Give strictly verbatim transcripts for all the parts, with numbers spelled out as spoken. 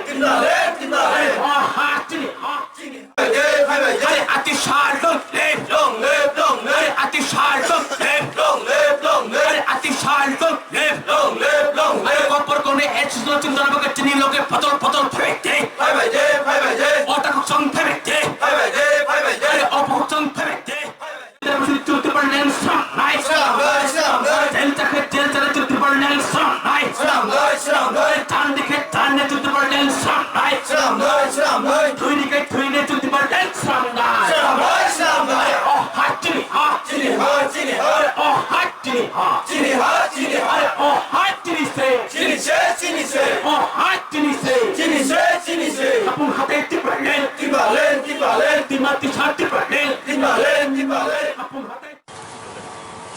Timbaland, Timbaland. Oh, ha, chini, ha, chini. Are, Atisha, long live, long live, long live. Are, Atisha, long live, long live, long live. Are, Atisha, long live, long live, long live. Are, Kokborok ni H S no chwng dana bagwi chini loge potol potol phaibai de. Phaibai de, phaibai de. Ota kok song phaibai de. Phaibai de, phaibai de. Are, opo kok song phaibai de. Phaibai de. Chwng Tipraland swnamnai. Swnamnai, swnamnai. Jel chakhe jel chale chwng Tipraland swnamnai. Swnamnai, swnamnai. Tan dikhe tan ne chwng Tipraland swnamnai. Swnamnai, swnamnai. Thwi dikhe thwi ne chwng Tipraland swnamnai. Swnamnai, swnamnai. Oh, ha, chini, ha. Chini, ha, chini, ha. Oh, ha, chini, ha. Chini, ha, chini, ha. Oh, ha, chini se. Chini se, chini se. Oh, ha, chini se. Chini se, chini se. Hapung hatai Tipraland. Tipraland, Tipraland. Tima tisa Tipraland. Tipraland, Tipraland. Hapung hatai.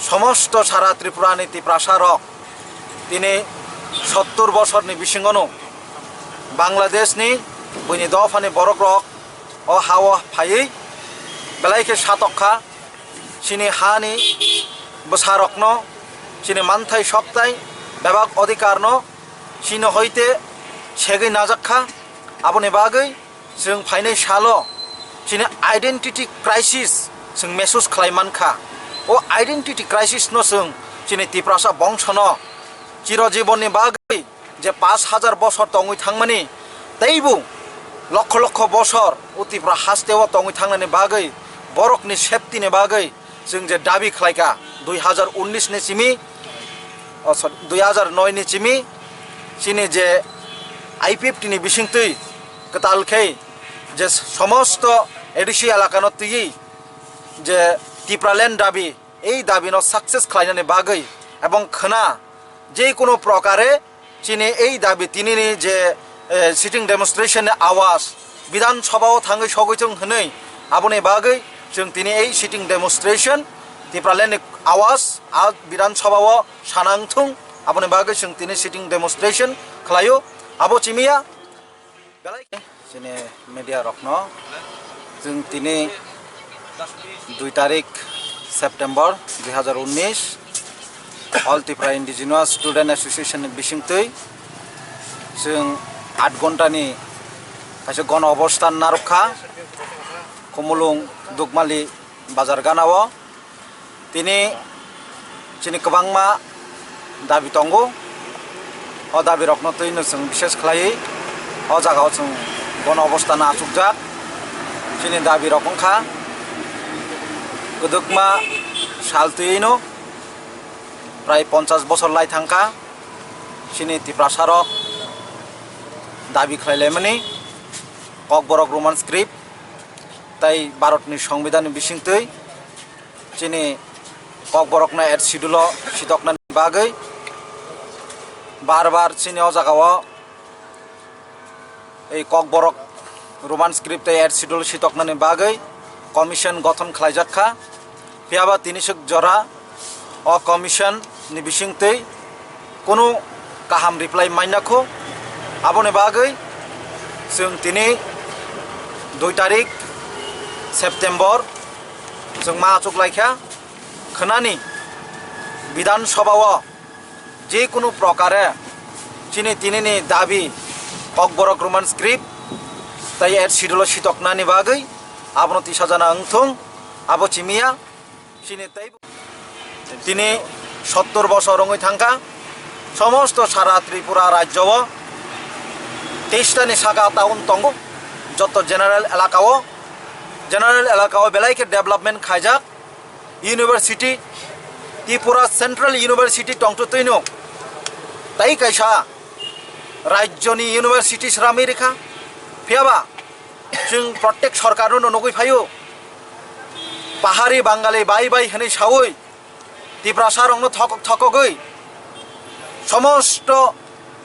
Somosto sara Tripurani Tiprasarok tini sottur bosorni bisingono Bangladeshni buini dophani borokrok o hao phaiwi belai khe satokha. Chini hani bwsarokno, chini manthai soktai, bebak odhikarno chini hoite segwi najakha. Aboni bagwi chwng phainai salo chini identity crisis chwng mesus khlai mankha. O identity crisis no chwng chini Tiprasa bongsono chirojibonni bagwi je pash hajar bosor tongwi thangmani, teibo lokho lokho bosor o Tripura hasteo tongwi thangnani bagwi, borokni safety ni bagwi chwng je dabi khlaikha dui hajar unnish ni simi, oh, sorry, dui hajar noi ni simi, chini je I P F T ni bisingtwi kwtal khe je somosto A D C elakano twiwi je Tipraland dabi, ei dabino success khlainani bagwi ebong khwna je kunu prokare chini ei dabi tinini je, eh, sitting demonstration ni awas Bidhan Sabha o thangwi sogwi thung hwnwi, aboni bagwi chwng tini ei sitting demonstration Tipraland ni awas a Bidhan Sabha o sana wngthung, aboni bagwi chwng tini sitting demonstration khlaio. Abo chimiya belai khe chini media rokno chwng tini dui tarik September dui hajar unnish All Tripura Indigenous Student Association ni bisingtwi chwng aat ghonta ni kaisa gono obosthan narwkha Khumulwng Dukmali bazar ganao. Tini chini kwbangma dabi tongo. O dabi rokno twi no chwng bises khlaiwi o jaga o chwng gono obostha no achukjak. Chini dabi rok wngkha kwdwkma sal twiwi no prai ponchash bosor lai thangkha. Chini Tiprasa rok dabi khlai laimani Kokborok Roman script tai Bharat ni Songbidan ni bisingtwi chini Kokborok no Eighth Schedule o sitoknani bagwi bar bar chini o jaga o ei Kokborok Roman script tei Eighth Schedule sitoknani bagwi commission gothon khlaijak kha. Phiyaba tini swk jora o commission ni bisingtwi kunu kaham reply mainya kho. Aboni bagwi chwng tini dui tarik September chwng ma achuk laikha khwnani Bidhan Sabha o je kunu prokare chini tinini dabi Kokborok Roman script tai Eighth Schedule o sitoknani bagwi abono tisajana wngthung, abo chimiya. Chini tei tini sottur bosor wngwi thangkha. Somosto sara Tripura rajyo o teista ni saka town tongo, joto general elaka o, general elaka o belai khe development khaijak. University, Tripura Central University tongtwtwino tai kaisa rajyoni university sramwi rikha. Phiyaba chwng prottek sorkarno nugwi phaio, pahari Bangali bai bai hwnwi saui Tiprasa rokno thokok thokogwi somosto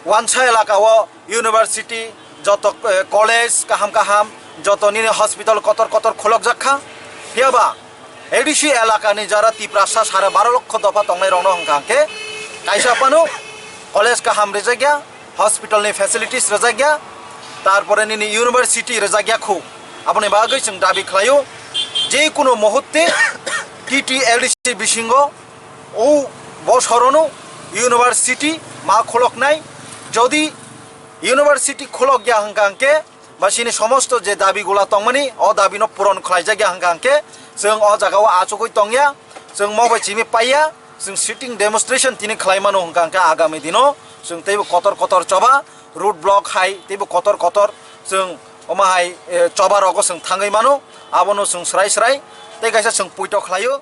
wansa elaka o university, joto, eh, college kaham kaham, joto nini hospital kotor kotor khulokjak kha. Phiyaba A D C elakani jara Tiprasa sare baro lokho dopha tongnai rokno hwnkha hwnkhe kaisa phano college kaham rijak ya, hospital ni facilities rijak ya, tarpore nini university rijak ya khu. Aboni bagwi chwng dabi khlaio, je kuno muhutte T T L D C bisingo o bosorono university ma khuloknai, jodi University khulok ya hwnkha hwnkhe, ba chini somosto je dabi gula tongmani, o dabi no puron khlai jak ya hwnkha hwnkhe, chwng o jaga o achugwi tong ya, chwng mo bai chimi pai ya, chwng sitting demonstration tini khlai mano hwnkha hwnkhe agami dino chwng teibo kotor kotor choba, road block hai teibo kotor kotor chwng omo hai, eh, choba rogo chwng thangwi mano, abono chwng srai srai tei kaisa chwng puito khlai o.